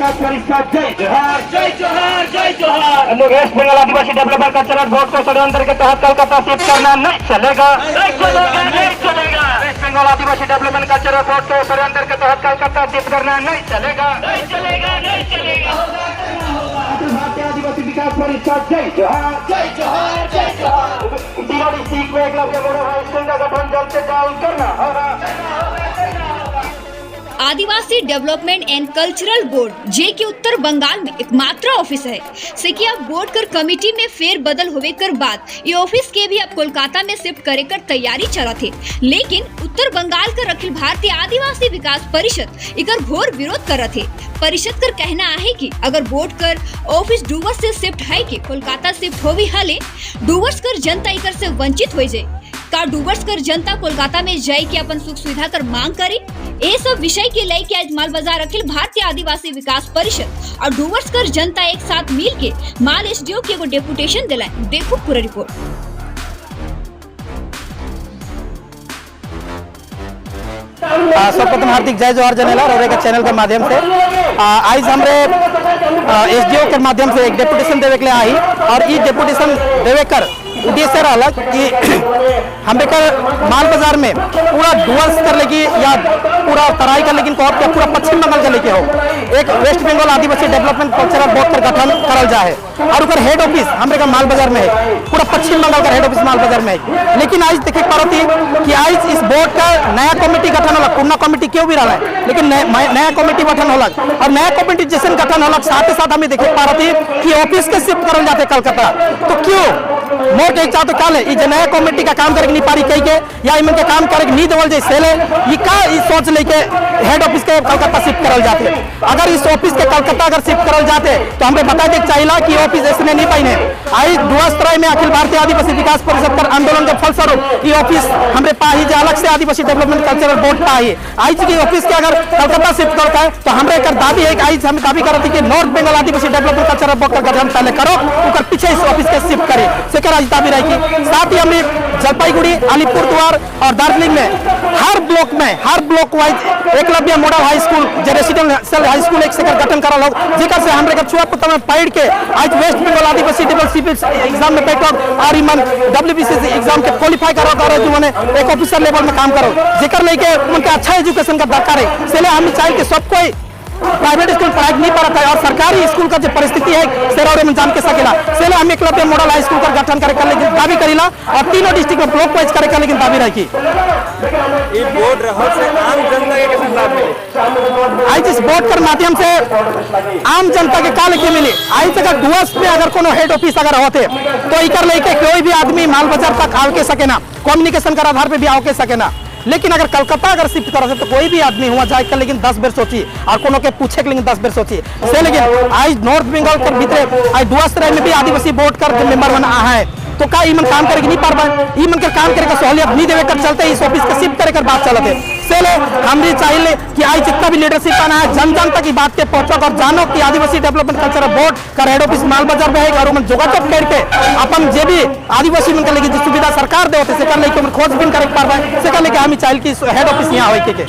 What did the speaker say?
विकास परिषद, जय जोहार। जय जोहार, जय जोहार। वेस्ट बंगाल आदिवासी डेवलपमेंट कल्चरल बोर्ड को षड्यंत्र के तहत कलकत्ता शिफ्ट करना नहीं चलेगा। नहीं चलेगा, नहीं चलेगा। वेस्ट बंगाल आदिवासी डेवलपमेंट कल्चरल बोर्ड को षड्यंत्र के तहत कलकत्ता शिफ्ट करना नहीं चलेगा। नहीं चलेगा, नहीं चलेगा। अखिल भारतीय आदिवासी विकास परिषद, जय जोहार। जय जोहार, जय जोहार। तीनों डिस्ट्रिक्ट में एकलव्य मॉडल हाई स्कूल का गठन जल्द से जल्द करना होगा। आदिवासी डेवलपमेंट एंड कल्चरल बोर्ड, जे कि उत्तर बंगाल में एकमात्र ऑफिस है, से कि अब बोर्ड कर कमेटी में फेर बदल होवे कर बाद ये ऑफिस के भी अब कोलकाता में शिफ्ट करे कर तैयारी चला थे। लेकिन उत्तर बंगाल कर अखिल भारतीय आदिवासी विकास परिषद इकर घोर विरोध कर थे। परिषद कर कहना है कि अगर बोर्ड कर ऑफिस डुवर्स से शिफ्ट है कि कोलकाता शिफ्ट होवी हले डुवर्स कर जनता इकर से वंचित हो जाए। का डुवर्स कर जनता कोलकाता में जाए के अपन सुख सुविधा कर मांग करे? ये सब विषय के लेके के आज माल बाजार अखिल भारतीय आदिवासी विकास परिषद और डुवर्स कर जनता एक साथ मिल के माल एसडीओ के एगो डेपुटेशन दिलाए। देखो पूरा रिपोर्ट। सर्वप्रथम हार्दिक जय जोहार जनेला और के चैनल के माध्यम से आज हमरे एसडीओ के माध्यम से एक डेपुटेशन देवे के लिए आई और ई डेपुटेशन देवे कर उद्देश्य रहा कि हमरे कर माल बाजार में पूरा डुअर्स कर लेगी या पूरा तराई कर, लेकिन कहब कि पूरा पश्चिम बंगाल के लेके हो एक वेस्ट बंगाल आदिवासी डेवलपमेंट कल्चरल बोर्ड कर गठन करल जाए और ओकर हेड ऑफिस हमरे का माल बाजार में है। पूरा पश्चिम बंगाल का हेड ऑफिस माल बाजार में है। लेकिन आज देखे पारती कि आज इस बोर्ड का नया कमेटी गठन होला। पुरना कमेटी क्यों भी रहा है, लेकिन नया कमेटी गठन होला और नया कमेटी जैसे गठन होला, साथ ही साथ हमें देखे पारती कि ऑफिस के शिफ्ट करल जाते कलकत्ता। तो क्यों मोर के चाहते काल है जे नया कमेटी का काम करे नहीं पारी कही के या इमन के काम करे नहीं देवल जाए सेले ये का इस सोच लेके हेड ऑफिस के कलकत्ता शिफ्ट करल जाते? अगर इस ऑफिस के कलकत्ता अगर शिफ्ट करल जाते तो हमें बता दे चाहिए कि ऑफिस ऐसे नहीं पाइने। आई डुआसतराई में अखिल भारतीय आदिवासी विकास परिषद पर आंदोलन के फलस्वरूप ये ऑफिस हमरे पाही जे अलग से आदिवासी डेवलपमेंट कल्चरल बोर्ड पाही। आज की ऑफिस के अगर कलकत्ता शिफ्ट करता है तो हमरे कर दाबी है कि आज हम दाबी करती कि नॉर्थ बंगाल आदिवासी डेवलपमेंट कल्चरल बोर्ड का गठन पहले करो, उकर पीछे इस ऑफिस के शिफ्ट करे, सेकर आज दाबी रहेगी। साथ ही हमें जलपाईगुड़ी, अलीपुरद्वार और दार्जिलिंग में हर ब्लॉक में, हर block wise Eklavya model high school जो रेसिडेंशियल हाई स्कूल एक सेकर गठन करल हो, जेकर से हमरे के छुआ पुता में पढ़ के आज वेस्ट बंगाल आदिवासी डेवलप एग्जाम में बैठो और इमन डब्ल्यूबीसीएस एग्जाम के क्वालिफाई करो और जो माने एक ऑफिसर लेवल में काम करो, जेकर लेके उनके अच्छा एजुकेशन का दरकार है। इसलिए हम चाहे कि सब कोई प्राइवेट स्कूल पढ़ाई नहीं पढ़ता है और सरकारी स्कूल का जो परिस्थिति है सेरा में जान के सकेला। सेले हम एकलव्य मॉडल हाई स्कूल का गठन करे कर लेकिन दाबी करीला और तीनों डिस्ट्रिक्ट में ब्लॉक वाइज करे कर लेकिन दाबी रखी। ई बोर्ड रहल से आम जनता के कैसे लाभ मिले? आज इस बोर्ड के माध्यम से आम जनता के का लेके मिली? आज अगर डुअर्स में अगर कोनो हेड ऑफिस अगर होते तो इकर लेके कोई भी आदमी माल बाजार तक आव के सके ना, कम्युनिकेशन के आधार पे भी आव के सके ना। लेकिन अगर कलकत्ता अगर शिफ्ट कर तो कोई भी आदमी हुआ जाए के लेकिन 10 बेर सोची और कोनो के पूछे के लेकिन 10 बेर सोची से। लेकिन आज नॉर्थ बंगाल के भीतरे आज डुअर्स में भी आदिवासी बोर्ड कर मेंबर बना है तो का इमन काम करे नहीं पार इमन के काम करे का सहूलियत नहीं देवे कर चलते इस ऑफिस के शिफ्ट करे कर बात चलते। से हम भी चाहिए कि आज जितना भी लीडरशिप आना है, जन जन तक की बात के पहुंचो और जानो कि आदिवासी डेवलपमेंट कल्चरल बोर्ड का हेड ऑफिस माल बाजार में है और उमन जोगाजोग करके अपन जे भी आदिवासी मन के लेके जो सुविधा सरकार दे होते से कर लेके खोजबीन करे पार से कर लेके हम चाहिए कि हेड ऑफिस यहाँ होके के।